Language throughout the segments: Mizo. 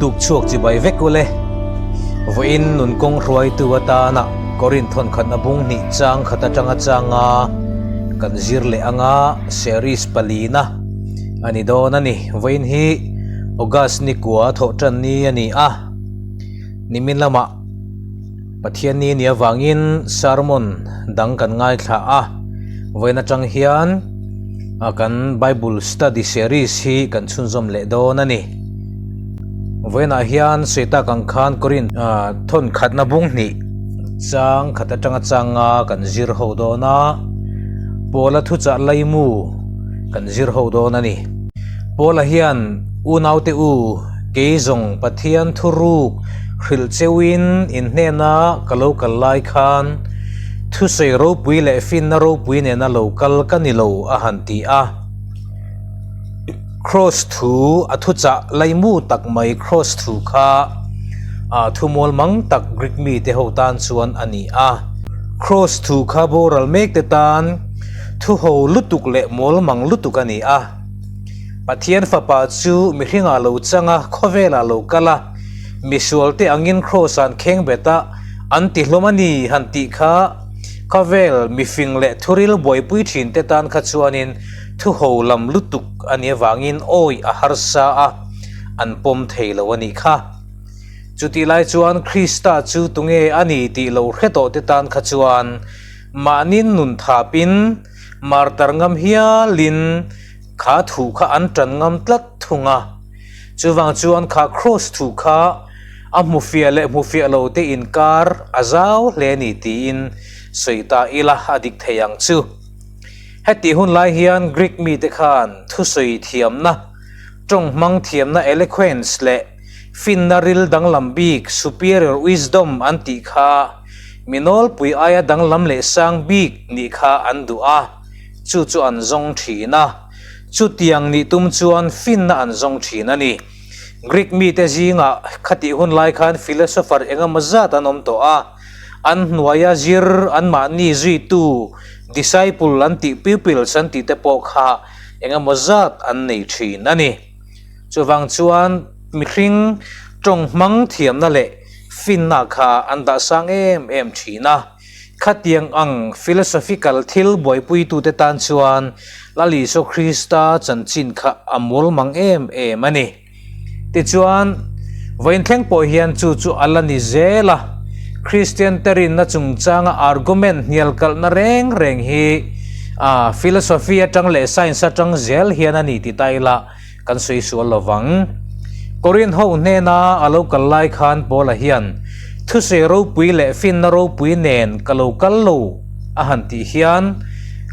Tuk chhuak chibai vek ule. Vawiin nun kawng hruaitu atana Korinth thawn khatna bung hnih chang khat atanga changa kan zir leh anga series palina a ni dawn a ni. Vawiin hi August ni kua thawh tan ni a ni a, nimin lamah Pathian ni nih avangin sermon dang kan ngaithla a, vawiin atang hian kan Bible study series hi kan chhunzawm leh dawn a ni. Vawiinah hian sawi tak ang khan Korinth thawn khatna bung hnih chang khat atanga changa kan zir ho dawn a, Paula thuchah laimu kan zir ho dawn a ni. Paula hian unaute u kei zawng Pathian thuruk Hrilh cheuin in hnena ka lo kal lai khan thusawi ropui leh finna ropui nena lo kal ka ni lo a han ti a. Kraws thu a thuchah laimu tak mai kraws thu kha a thumawl mang tak Greek mite ho tan chuan a ni a. Kraws thu kha boral mekte tan thuho lutuk leh mawl mang lutuk a ni a. Pathian fapa chu mihringah lo chang a, khawvelah lo kal a. Misualte angin Kraws an kheng bet a, an ti hlawm a ni han tih kha khawvel mifing leh thuril buaipui thinte tan kha chuanin thuho lam lutuk a nih avangin awi a harsa a, an pawm thei lo a nih kha. Chutih lai chuan Krista chu tunge a ni tih lo hre tawh te tan kha chuan mahnin nun thapin martar ngam hialin kha thu kha an tan ngam tlat thung a. Chuvang chuan kha kraws thu kha a hmufiah leh hmufiah lo te inkar a zau hle ni tiin sawi ta ila a dik thei ang chu. Hetih hun lai hian Greek mite khan thusawi thiamna, tawng hmang thiamna eloquence leh finna ril danglam bik superior wisdom an tih kha mi nawlpui aia danglam leh sang bik nih kha an duh a, chu chu an zawng thin a. Chutiang nih tum chuan finna an zawng thin a ni. Greek mite zingah khatih hun lai khan philosopher engemaw zat an awm tawh a, an hnuaia zir anmahni zuitu disciple an tih pupils an tih te pawh kha engemaw zat an nei thin a ni. Chuvang chuan mihring tawng hmang thiamna leh finna kha an dah sang em em thin a. Khatiang ang philosophical thil buaipuitute tan chuan Lal Isua Krista chanchin kha a mawl mang em em a ni. Tichuan, vawiin thleng pawh hian chu chu a la ni zel a, Kristian te rinna chungchanga argument hnialkalhna reng reng hi philosophy atang leh science atang zel hian a ni ti ta ila Kan sawi sual lo vang. Korinth ho hnena a lo kal lai khan Paula hian, Thusei ropui leh finna ropui nen ka lo kal lo a han tih hian,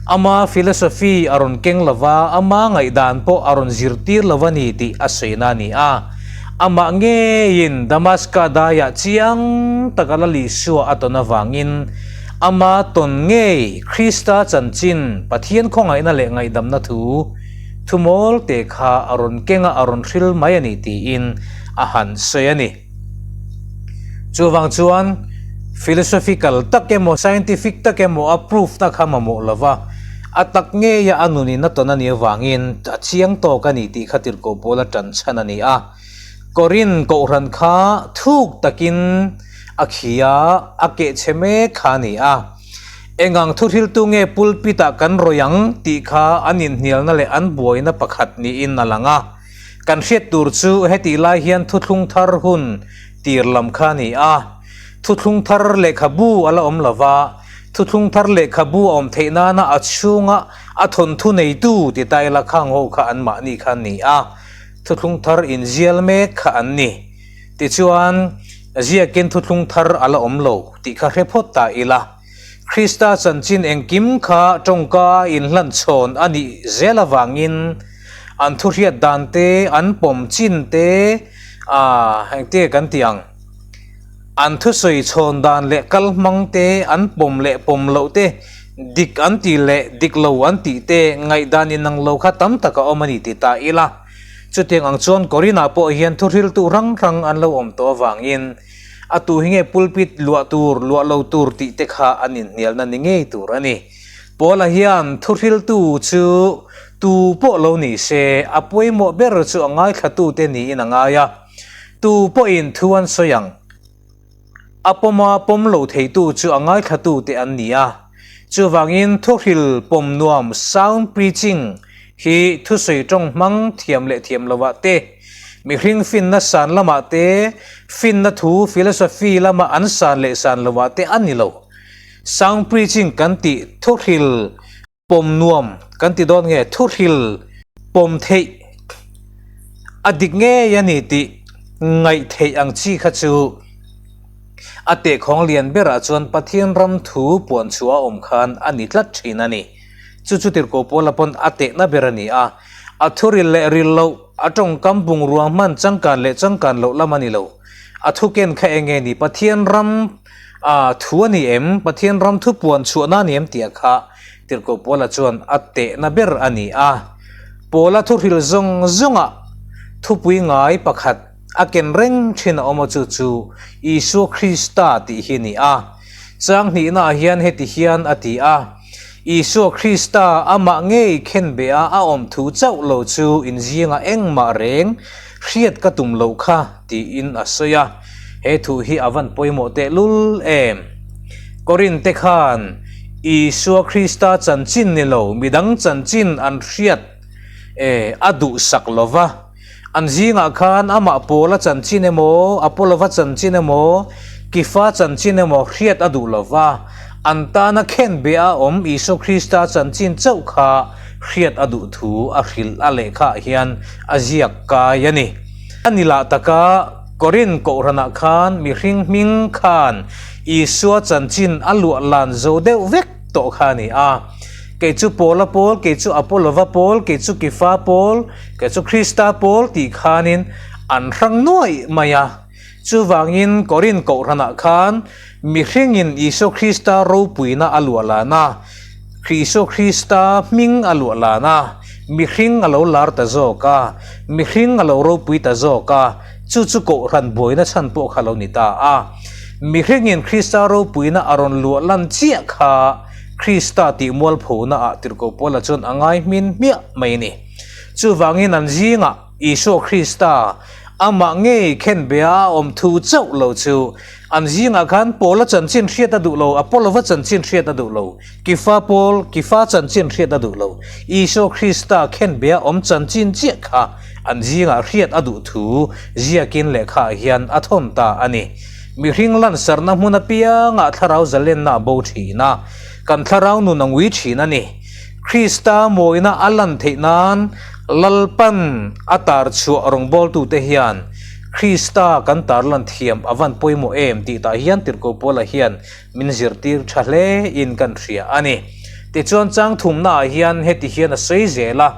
ama philosophy a rawn keng lo va, ama ngaihdan pawh a rawn zirtir lo a ni tih a sawina a ni a. Amah ngeiin Damaska daiah chiang taka Lal Isua a tawn avangin, ama tawn ngei Krista chanchin Pathian khawngaihna leh ngaihdamna thu, Thumawl te kha a rawn keng a, a rawn hril mai a ni tiin a han sawi a ni. Chuvang chuan philosophical tak emaw scientific tak emaw a proof na kha mamawh lo va, a tak ngeia a nunin a tawn a nih avangin a chiang tawk a ni tih kha tirhkoh pawl a tan chhan a ni a. Korinth kohhran kha thuk takin a khi a, a kehchhe mek kha a ni a. Engang thuhriltu nge pulpit-ah kan rawih ang tih kha an inhnialna leh an buaina pakhat niin a lang a. Kan hriat tur chu hetih lai hian thuthlung thar hun tir lam kha a ni a. Thuthlung thar lehkhabu a la awm lo va, thuthlung thar lehkhabu a awm theih nana a chhunga a thawnthu neitu ti ta ila khang ho kha anmahni kha an ni a, thuthlung thar inzial mek kha an ni. Tichuan, ziakin thuthlung thar a la awm lo tih kha hre phawt ta ila. Krista chanchin engkim kha tawngka a inhlan chhawn a nih zel avangin an thuhriat dan te, an pawm chin te, ah, engte kan ti ang? An thusawi chhawn dan leh kal hmang te, an pawm leh pawm loh te, dik an tih leh dik lo an tih te, ngaihdan inang lo kha tam tak a awm a ni ti ta ila. Chutiang ang chuan Korinah pawh hian thuhriltu hrang hrang an lo awm tawh avangin a tu hi nge pulpit luah tur, luah lo tur tih te kha an inhnialna ni ngei tur a ni. Paula hian thuhriltu chu tu pawh lo ni se, a pawimawh ber chu a ngaithlatute niin a ngai a. Tu pawhin thu an sawi ang. A pawma pawm lo theitu chu a ngaithlatute an ni a. Chuvangin thuhril pawm nuam sound preaching hi thusawi tawng hmang thiam leh thiam lovah te, mihring finna san lamah te, finna thu philosophy lama an san leh san lovah te a ni lo. Sound preaching kan tih thuhril pawm nuam kan ti dawn nge thuhril pawm theih a dik ngei a ni tih ngaih theih ang chi kha chu a tehkhawng lian berah chuan Pathian ram thu puan chhuah a awm khan a ni tlat thin a ni. Chu chu tirhkoh Paula pawn a tehna ber a ni a, a thuril leh ril loh, a tawngkam bungrua hman changkan leh changkan loh lam a ni lo. A thuken kha eng nge ni? Pathian ram a thu a ni em? Pathian ram thu puan chhuahna a ni em tih kha Tirhkoh Paula chuan a tehna ber a ni a. Paula thuhril zawng zawngah thupui ngai pakhat a ken reng thin a awm a chu chu Isua Krista tih hi a ni a. Chang hnihnaah hian heti hian a ti a, Isua Krista amah ngei khenbeh a a awm thu chauh lo chu inzingah engmah reng hriat ka tum loh kha tiin a sawi a. He thu hi a van pawimawh tehlul em? Korin te khan Isua Krista chanchin ni lo midang chanchin an hriat e a duhsak lo va. An zingah khan amah Paula chanchin emaw, Apolova chanchin emaw, Kifa chanchin emaw hriat a duh lo va. An tana khenbeh a awm Isua Krista chanchin chauh kha hriat a duh thu a hrilh a lehkhaah hian a ziak kai a ni. A ni lah taka Korin kohhranah khan mihring hming khan Isua chanchin a luah lan zo deuh vek tawh kha a ni a. Kei chu Paula pawl, kei chu Apolova pawl, kei chu Kifa pawl, kei chu Krista pawl tih khanin an hrang nuaih mai a. Chuvangin Korin kohhranah khan mihringin Isua Krista ropuina a luah lan a, Isua Krista hming a luah lan a, mihring a lo lar ta zawk a, mihring a lo ropui ta zawk a, chu chu kohhran buaina chhan pawh kha lo ni ta a. Mihringin Krista ropuina a rawn luah lan chiah kha Krista tih mualphona ah Tirhkoh Paula chuan a ngai hmin hmiah mai a ni. Chuvangin an zingah Isua Krista, amah ngei khenbeh a awm thu chauh lo chu an zingah khan Paula chanchin hriat a duh lo, Apolova chanchin hriat a duh lo, Kifa Paul, Kifa chanchin hriat a duh lo, Isua Krista khenbeh a awm chanchin chiah kha an zingah hriat a duh thu ziakin lehkhaah hian a thawn ta a ni. Mihring lansarna hmun apiangah thlarau zalenna a bo thin a, kan thlarau nun a ngui thin a ni. Krista mawina a lan theih nan Lalpan a tar chhuah rawngbawltute hian Krista kan tarlan thiam a van pawimawh em tih tah hian Tirhkoh Paula hian min zirtir tha hle in kan hria a ni. Tichuan chang thumnaah hian heti hian a sawi zel a,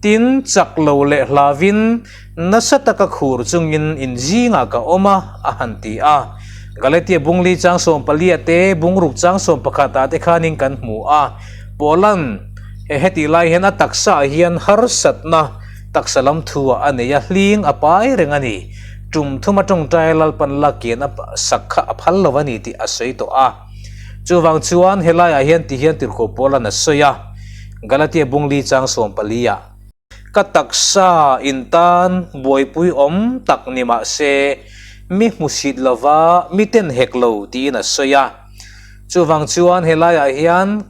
Tin, chak lo leh hlavin nasa taka khur chungin in zingah ka awm a, a han ti a. Galatia bungli chang sawmpalia te, bungruk chang sawmpakhatah te khanin kan hmu a. Paula'n he hetih lai hian a taksaah hian harsatna taksa lam thuah a nei a, hling a pai reng a ni. Tum thuma tawngtai Lalpan lakian a sak kha a phal lo a ni tih a sawi tawh a. Chuvang chuan helaiah hian ti hian Tirhkoh Paula'n a sawi a, Galatia bungli chang sawmpali-ah, Ka taksa in tan buaipui awm tak ni mah se, mi hmusit lova mi ten hek lo tiin a sawi a. Chuvang chuan helaiah hian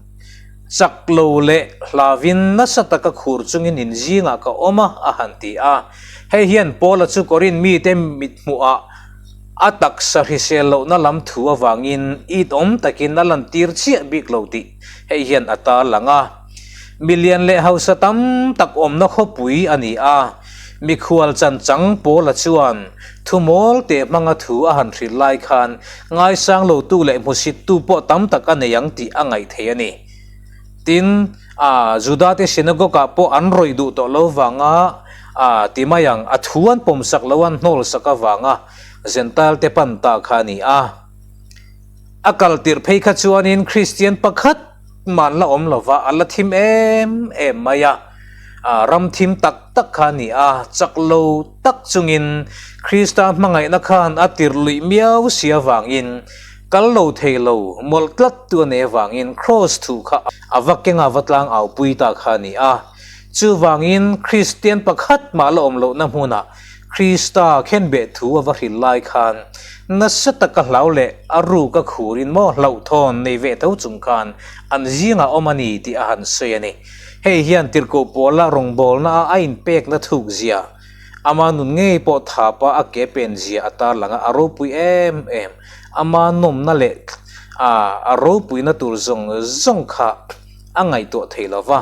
chak lo leh hlavin nasa taka khur chungin in zingah ka awm a, a han ti a. Hei hian Paula chu Korin mite mithmuhah a taksa hrisel lohna lam thu avangin it awm takin a lantir chiah bik lo tih hei hian a tarlang a. Milian leh hausa tam tak awmna khawpui a ni a, mikhual chanchang Paula chuan thumawl teh hmanga thu a han hrilh lai khan ngaisang lotu leh hmusittu pawh tam tak a nei ang tih a ngaih theih a ni. Tin, a Judate synagogue-ah pawh an rawih duh tawh lo vanga a ti mai ang, a thu an pawmsak lo an hnawlsak avanga Jentail-te pan ta kha a ni a. A kal tirh phei kha chuanin Kristian pakhat man la awm lova a la thim em em mai a, ram thim tak tak kha a ni a, chak lo tak chungin Krista hmangaihna khan a tirh luih miau si avangin kal lo thei lo mawlh tlat tu a nei avangin Kraws thu kha a va keng a va tlang au pui ta kha a ni a. Chuvangin Kristian pakhat mah la awm lohna hmunah. Krista khenbeh thu a va hrilh lai khan nasa taka hlau leh a ruk a khurin maw hlauhthawn nei ve tho chung khan an zingah awm a ni tih a han sawi a ni. Hei hian tirhkoh pawla rawngbawlna a a inpekna thuk zia, ama nun ngei pawh thapa a ke pen zia a tarlang a, a ropui em em. Ama nawmna leh a ropuina tur zawng zawng kha a ngaihtuah thei lo va,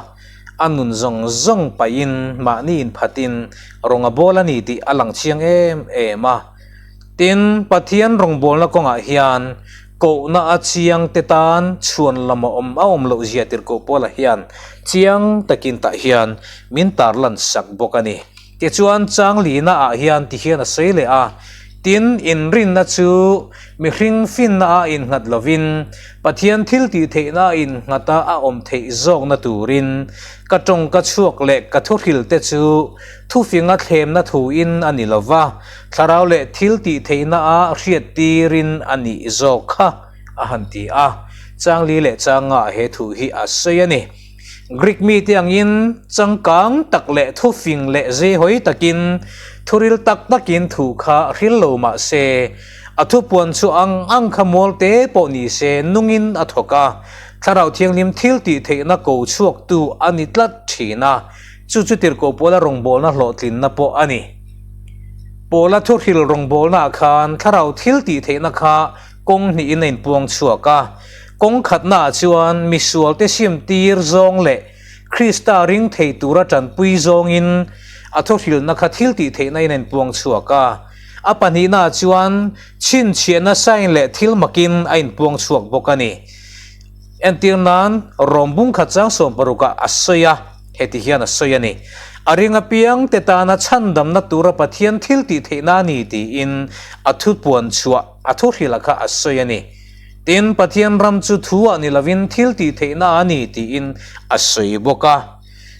a nun zawng zawng paihin mahni inphatin rawng a bawl a ni tih a lang chiang em em a. Tin, Pathian rawngbawlna kawngah hian kohna a chiang te tan chhuan lam a awm a awm loh zia tirhkoh Paula hian chiang takin tah hian min tarlan sak bawk a ni. Tichuan, changlina ah hian ti hian a sawi leh a, Tin, inrinna chu mihring finna a innghat lovin, Pathian thil tih theihna a innghat a a awm theih zawkna turin, ka tawngka chhuak leh ka thuhril te chu thufinga thlemna thuin a ni lova, thlarau leh thil tih theihna a hriattirin a nih zawk kha, a han ti a. Changli leh changa he thu hi a sawi a ni. Greek mite angin changkang tak leh thufing leh zeihawi takin thuril tak takin thu kha hril lo mah se, a thupuan chu ang ang kha mual te pawh ni se nungin a thawk a, Thlarau Thianghlim thil tih theihna ko chhuaktu a ni tlat thin a, chu chu tirhkoh Paula rawngbawlna hlawhtlinna pawh a ni. Paula thuhril rawngbawlnaah khan Thlarau thil tih theihna kha kawng hnihin a inpuang chhuak a. Kawng khatnaah chuan misualte simtir zawng leh Krista ring thei tura tanpui zawngin a thuhrilhna kha thil tih theihna in a inpuang chhuak a. A pahnihnaah chuan chhinchhiahna sign leh thil makin a inpuang chhuak bawk a ni. Entir nan, Rom bung khat chang sawmparukah a sawi a, heti hian a sawi a ni, A ring apiangte tana chhandamna tura Pathian thil tih theihna a ni tiin a thupuan chhuah a thuhrilha kha a sawi a ni. Tin, Pathian ram chu thu ah ni lovin thil tih theihna a ni tiin a sawi bawk a.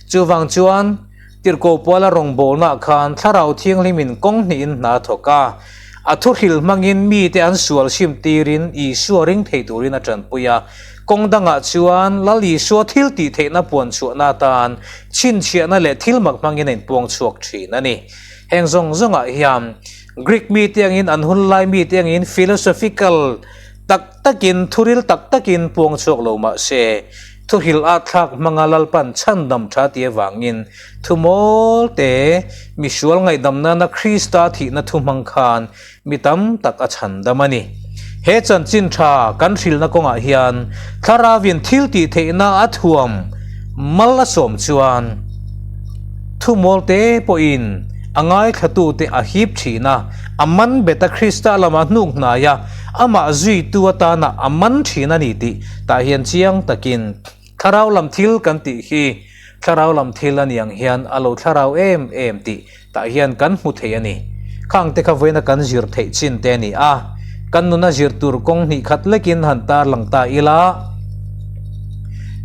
Chuvang chuan, Tirhkoh Puala rawngbawlnaah khan Thlarau Thianghlimin kawng hnihin hna a thawk a. A thuhril hmangin mite an sual hrim tirin Isua ring thei turin a tanpui a. Kawng dangah chuan Lal Isua thil tih theihna puan chhuahna atan chhinchhiahna leh thil mak hmangin a inpuang chhuak thin a ni. Heng zawng zawngah hian Greek mite angin an hun lai mite angin philosophical tak takin thuril tak takin puang chhuak lo mah se, thuhil at thlak hmanga Lalpan chhandam tha ti avangin thu mawl te misual ngaihdam nana Krista thihna thu hmang khan mi tam tak a chhandam a ni. He chanchin tha kan hrilhna kawngah hian Thlarauin thil tih theihna a thuam mal a sawm chuan thu mawl te pawhin a ngaithlatute a hip thin a, a man bet a Krista lama hnuk hnai a, amah zuitu atana a man thin a ni tih tah hian chiang takin Thlarau lam thil kan tih hi Thlarau lam thil a ni ang hian a lo thlarau em em tih tah hian kan hmu thei a ni. Khang te kha vawiina kan zir theih chin te a ni a, kan nuna zir tur kawng hnih khat lekin han tar lang ta ila,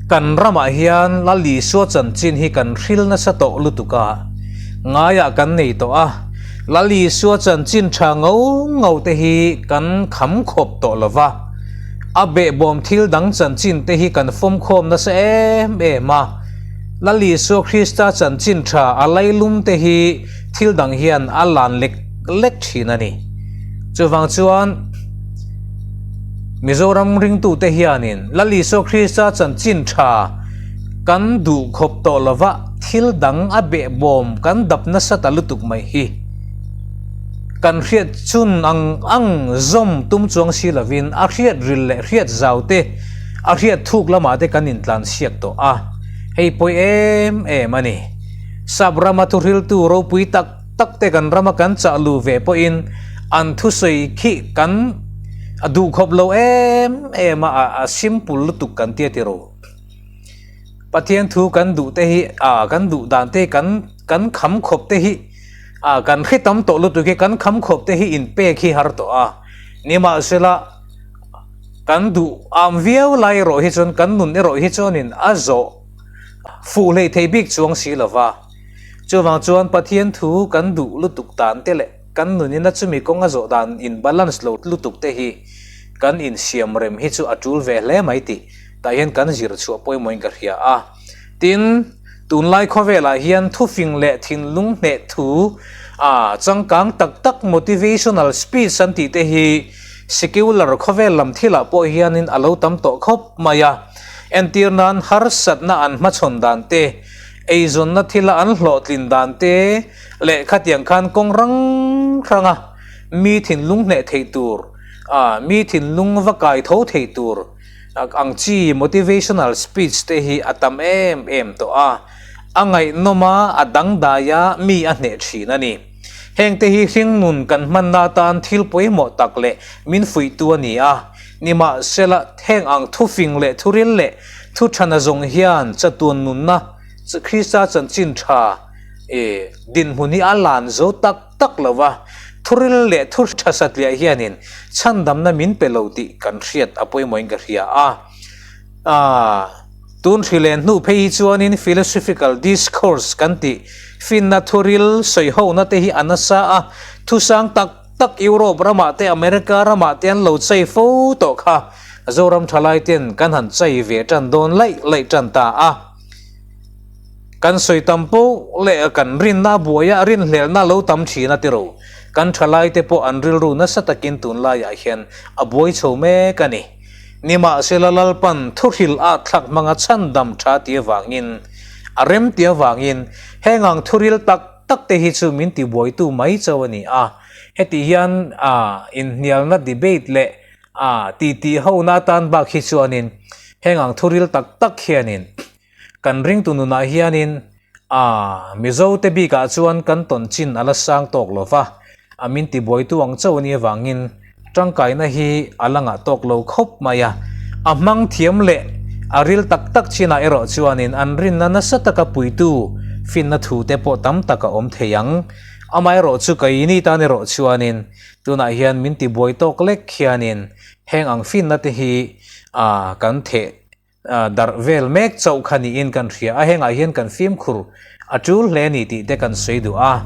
kan ramah hian Lal Isua chanchin hi kan hril nasa tawh lutuk a, ngaiah kan nei tawh a, Lal Isua chanchin tha ngau ngau te hi kan kham khawp tawh lo va, a behbawm thil dang chanchin te hi kan fawmkhawm nasa em em a. Lal Isua Krista chanchin tha a lailum te hi thil dang hian a lan lek lek thin a ni. Chuvang chuan Mizoram ringtute hianin Lal Isua Krista chanchin tha kan duh khawp tawh lova thil dang a behbawm kan dap nasa ta lutuk mai hi kan hriat chun ang ang zawm tum chuang si lovin a hriat ril leh hriat zau te a hriat thuk lamah te kan intlansiak tawh a, hei pawi em em a ni. Sap rama thuhriltu ropui tak tak te kan rama kan chah luh ve pawhin an thusawi khi kan a duh khawp lo em em a, a simple lutuk kan tia tiro. Pathian thu kan duh te hi a kan duh dan te kan kan kham khawp te hi a kan hre tam tawh lutuk hi kan kham khawp te hi inpek hi har tawh a. Nimahsela Kan duh am viau lai erawh hi chuan kan nun erawh hi chuanin a zawh fuh hlei thei bik chuang si lo va. Chuvang chuan Pathian thu kan duh lutuk dan te leh kan nunin a chumi kawng a zawh dan in balance lo lutuk te hi kan insiam rem hi chu a tul ve hle mai tih tah hian kan zir chhuah pawimawhin ka hria a. Tin, tunlai khawvelah hian thufing leh thinlung hneh thu A changkang tak tak motivational speech an tih te hi secular khawvel lam thilah pawh hianin a lo tam tawh khawp mai a. Entir nan harsatna an hmachhawn dan te, eizawnna thila an hlawhtlin dan te leh khatiang khan kawng rang hranga mi thinlung hneh theih tur, mi thinlung va kai tho thei tur ang chi motivational speech te hi a tam em em tawh a. A ngaihnawm a, a dangdai a, mi a hneh thin a ni. Hengte hi hringnun kan hmanna atan thil pawimawh tak leh min fuihtu a ni a. Nimahsela, heng ang thufing leh thuril leh thu thana zawng hian chatuan nunna Krista chanchin tha dinhmun hi a lan zo tak tak lo va, thuril leh thu tha satliah hianin chhandamna min pe lo tih kan hriat a pawimawhin ka hria a. Tun hri leh hnu phei hi chuanin philosophical discourse kan tih finna thuril sawihona te hi a nasa a, thusang tak tak Europe ramah te America ramah te an lo chei fo tawh kha Zoram thalai ten kan han chei ve tan dawn laih laih tan ta a. Kan sawi tam poh leh kan rinna buaia rinhlelhna lo tam thin a tiro. Kan thalai te pawh an rilru nasa takin tunlaiah hian a buai chho mek a ni. Nimahsela Lalpan thuhril a thlak hmanga chhandam tha ti avangin, a rem ti avangin heng ang thuril tak tak te hi chu min tibuaitu mai chauh a ni a. Heti hian inhnialna debate leh titi hona atan bak hi chuanin heng ang thuril tak tak hianin kan ringtu nunah hianin Mizo te bikah chuan kan tawn chin a la sang tawk lo va, a min tibuaitu ang chauh a nih avangin tangkaina hi a la ngah tawk lo khawp mai a. A hmang thiam leh a ril tak tak chinah erawh chuanin an rinna nasa taka puitu finna thu te pawh tam tak a awm thei ang. Amaherawhchu keini tan erawh chuanin tunah hian min tibuai tawk lek hianin heng ang finna te hi kan theh Darh vel mek chauh kha niin kan hria a, hengah hian kan fimkhur a tul hle a ni tih te kan sawi duh a.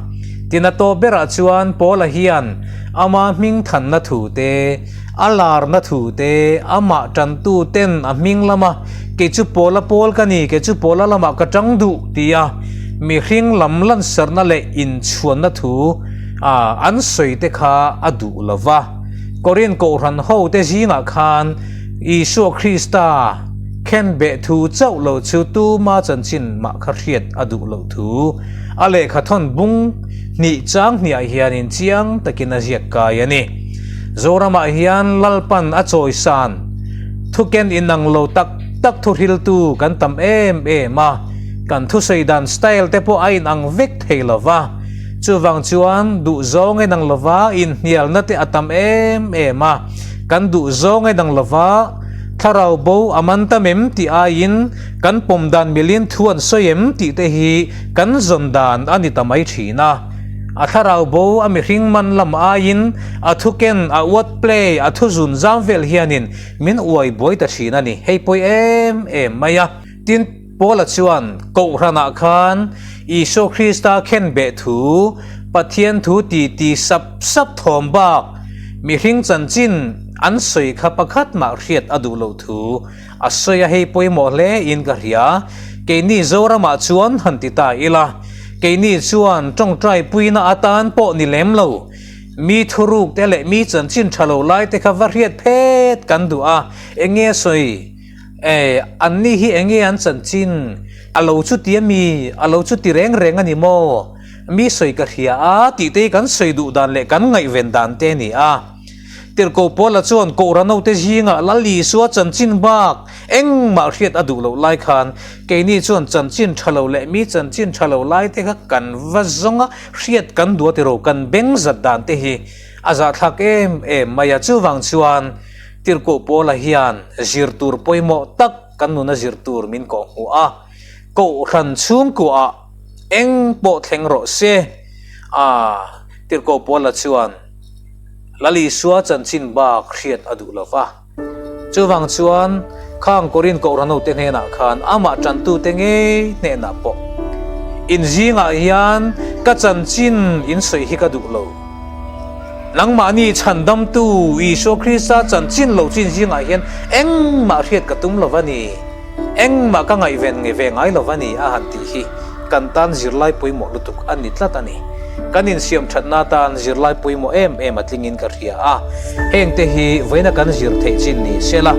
Tin a tawp berah chuan Paula hian ama hming thanna thu te, a larna thu te, amah tantu ten a hming lama kei chu Paula pawl ka ni, kei chu Paula lamah ka tang duh tia mihring lam lansarna leh inchhuanna thu an sawi te kha a duh lo va. Korin Kohhran hote zingah khan Isua Krista khenbeh thu chauh lo chu tuma chanchin mah kha hriat a duh loh thu a lehkha thawn bung hnih chang hniah hianin chiang takin a ziak kai a ni. Zoramah hian Lalpan a chawisan thuken inang lo tak tak thuhriltu kan tam em em a, kan thusawi dan style te pawh a inang vek thei lo va, chuvang chuan duhzawng inang lova inhnialna te a tam em em a. Kan duh zawng e dang lova, thlarau bo a man tam em tih aiin kan pawm dan milin thu an sawi em tih te hi kan zawn dan a ni ta mai thin a. A thlarau bo a mihring man lam aiin a thu ken, a word play, a thu zun zam vel hianin min uai buai ta thin a ni. Hei pawi em em mai a. Tin, Paula chuan Kohhranah khan Isua Krista khenbeh thu, Pathian thu ti ti sap sap thawm bak mihring chanchin an sawi kha pakhat mah hriat a duh loh thu a sawi a, hei pawimawh hle in ka hria. Keini Zoramah chuan han ti ta ila, keini chuan tawngtai puina atan pawh ni lem lo, mi thuruk te leh mi chanchin tha lo lai te kha va hriat phet kan duh a, eng nge sawi? E, anni hi enge an chanchin? A lo chu ti a mi? A lo chu ti reng reng a ni maw? Mi sawi ka hria a tih te hi kan sawi duh dan leh kan ngaihven dan te a ni a. Tirhkoh Paula chuan Kohhran hote zingah Lal Isua chanchin bak engmah hriat a duh loh lai khan keini chuan chanchin tha lo leh mi chanchin tha lo lai te kha kan va zawng a, hriat kan duh a tiro, kan beng zat dan te hi a zahthlak em em mai a. Chuvang chuan Tirhkoh Paula hian zir tur pawimawh tak kan nuna zir tur min kawh hmuh a, Kohhran chhungkuaah eng pawh thleng rawh se a, Tirhkoh Paula chuan Lal Isua chanchin bak hriat a duh lo va. Chuvang chuan khang Korin Kohhran hote hnenah khan amah tantute ngei hnenah pawh inzingah hian ka chanchin in sawi hi ka duh lo. Nangmahni chhandamtu Isua Krista chanchin lo chin zingah hian engmah hriat ka tum lo va ni, engmah ka ngaihven nge ve ngai lo va ni a han tih hi kan tan zirlai pawimawh lutuk a ni tlat a ni. Kan insiam thatna atan zirlai pawimawh em em a tlingin ka hria a. Hengte hi vawiina kan zir theih chin ni se la,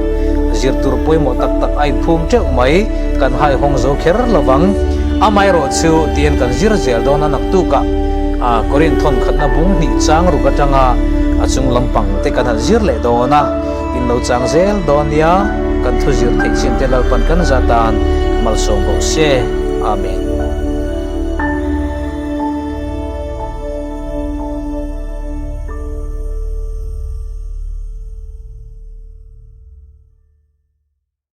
zir tur pawimawh tak tak a inphum teuh mai, kan haihawng zo kher lovang. Amaherawhchu tihian kan zir zel dawn a naktukah Korin thawn khatna bung hnih chang ruk atanga a chung lampang te kan han zir leh dawn a, in lo chang zel dawn nia, kan thu zir theih chin te Lalpan kan zatan malsawm rawh se. Amen.